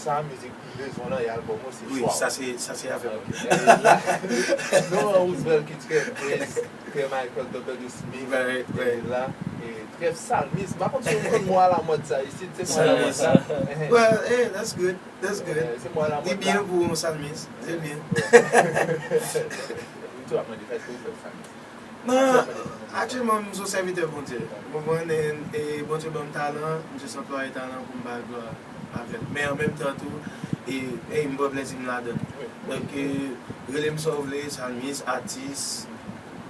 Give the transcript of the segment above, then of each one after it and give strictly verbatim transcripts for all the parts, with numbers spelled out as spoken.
Sa mizik m bezwen lan e albòm ou se Wi, chwa w. Sa se sa se afè mwen. E la, nou an Roosevelt ki trè Prince, trè Michael W. Smith, Right, right. E la, e trè salmis. M pa konn si w konn mo alamòd sa isit, se mo alamòd sa. Well, hey, that's good. That's good. Eh, Se mo Li alamòd byen la. Pou yon salmis. Se byen. M tou ap mande sa, èske ou fè salmis? Non, aktyèlman, m se yon sèvitè Bondye. Ou konprann? E, e Bondye ban m talan, m jis anplwaye talan pou m bay glwa avè l. Men an menm tan tou, e, e m pran plezi m ladan l. Donk, e, rele m sa w vle, salmis, atis,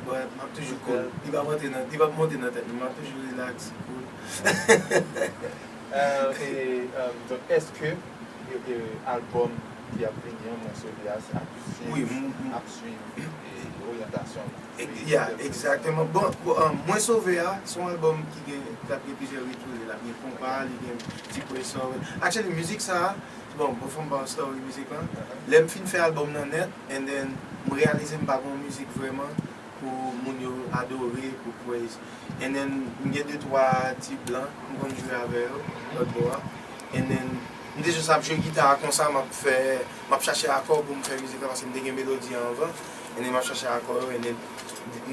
but m ap toujou cool. Li p ap rantre nan, li p ap monte nan tèt mwen, m ap toujou relax, cool. Euh, e, euh, donk, èske e, e, albòm ki ap vini an, Mwen Sove a, se ap swiv, Wi, m- m- ap swiv e, oryantasyon l? E- Yeah, egzakteman. Bon, bon um, Mwen Sove a, se yon albòm ki gen, l ap gen plizyè ritm, li ap gen konpa, li gen ti presò. Actually, mizik sa, bon, bon, fò m ba w story mizik lan. Lè m fin fè albòm nan nèt, and then, m reyalize m pa gen yon mizik vrèman pou moun yo adore, pou praise. And then, m gen de twa ti blan, m konn jwe avè yo, lòt bò a. And then, m te just ap jwe gita a konsa, m ap fè, m ap chache akò pou m fè mizik la, paske m te gen melodi a anvan. And then, m ap chache akò yo, and then,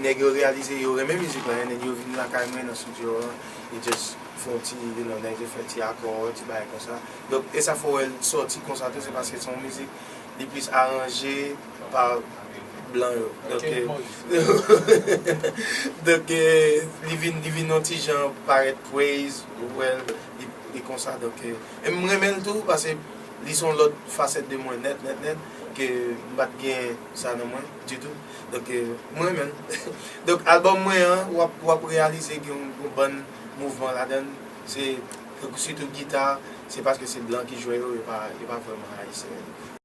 nèg yo reyalize yo renmen mizik la, and then, yo vin lakay mwen nan studio an, e just fè yon ti, you know, nèg yo fè ti akò, ti bagay konsa. Donk, e sa fè w wè l sòti konsa tou, se paske se yon mizik, li plis aranje pa blan yo. Donk, Ok, eh, Maurice. donk, eh, li vin, li vin yon ti jan parèt praise, well, li, li konsa. Donk, eh, e m renmen l tou, paske li se yon lòt fasèt de mwen nèt, nèt, nèt, ke m pa t gen sa nan mwen, ditou. Donk, eh, m renmen l. Donk, albòm mwen an, w ap, w ap reyalize gen yon, yon bann mouvman ladan l. Se, sitou gita, se paske se blan ki jwe yo, e pa, e pa vrèman ayisyen.